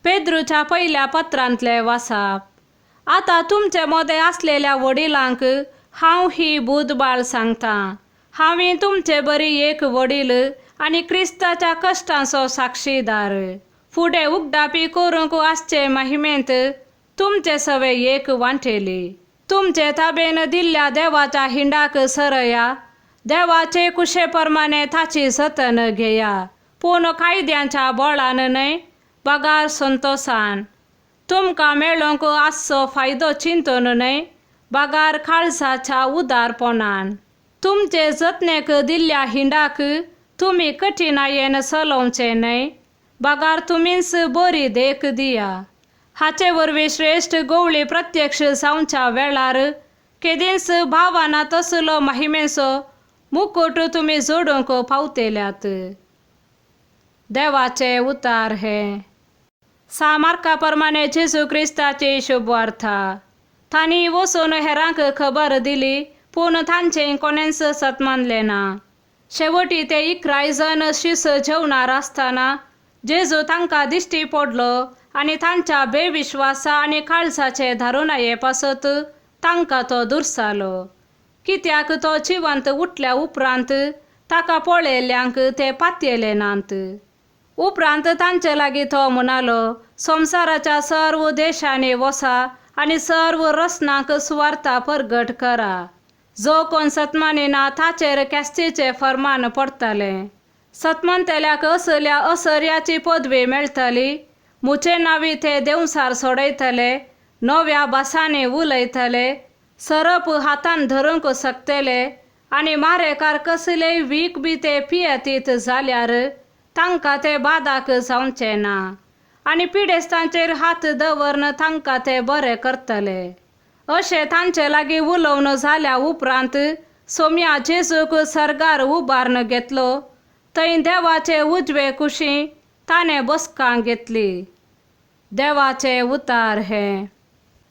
पेद्रूच्या पयल्या पत्रांतलें वासाप. आतां तुमचे मदें आसलेल्या वडिलांक हांव ही बुदबाळ सांगतां. हांवें तुमचे बरी एक वडील आनी क्रिस्ताच्या कश्टांचो साक्षीदार. फुडें उगडापी करूंक आसचे महिमेंत तुमचे सवे एक वांटेली. तुमचे ताबेन दिल्ल्या देवाच्या हिंडाक सरया. देवाचे कुशे प्रमाणे ताची जतन घेया. पूण कायद्यांच्या बळान न्हय, बगार संतोसान. तुमकां मेळोवंक आसचो फायदो चिंतून न्हय, बगार काळजाच्या उदारपणान. तुमचे जतनेक दिल्ल्या हिंडाक तुमी कठीणायेन चलोवचें न्हय, बगार तुमीच बरी देख दिया. हाचे वरवीं श्रेश्ठ गवळी प्रत्यक्ष जावच्या वेळार केदींच भावना तसलो महिमेचो मुकूट तुमी जोडूंक पावतल्यात. देवाचे उतार हे. सा मार्का प्रमाणे जेजू क्रिस्ताची शुभवार्ता. तांणी वचून हेरांक खबर दिली, पूण तांचें कोणेंच सत मानलें ना. शेवटी ते 11 जण शीस जेवणार आसतना जेजू तांकां दिश्टी पडलो आनी तांच्या बेविश्वासा आनी काळजाचे धारुणाये पासत तांकां तो दुर्सालो. कित्याक तो जिवंत उठल्या उपरांत ताका पळयल्ल्यांक ते पातयेले नात. उपरांत तांचे लागीं तो म्हणालो, संवसाराच्या सर्व देशांनी वसा आनी सर्व रचनांक सुवार्ता परगट करा. जो कोण सतमानिना ताचेर ख्यास्तीचें फर्मान पडटलें. सतमंतल्याक असल्या असर्याची पदवी मेळटली. मुचे नांवी ते देंवचार सोडयतले, नव्या भासांनी उलयतले, सरप हातान धरूंक शकतले आनी मारेकार कसलेय वीख बी ते पियेतीत जाल्यार तांकां ते बादाक जावचें ना आनी पिडेस्तांचेर हात दवरन तांकां ते बरे करतले. अशें तांचे लागीं उलोवन जाल्या उपरांत सोम्या जेजूक सर्गार उबारून घेतलो. थंय देवाचे उजवे कुशी ताणें बसकां घेतली. देवाचे उतार हे.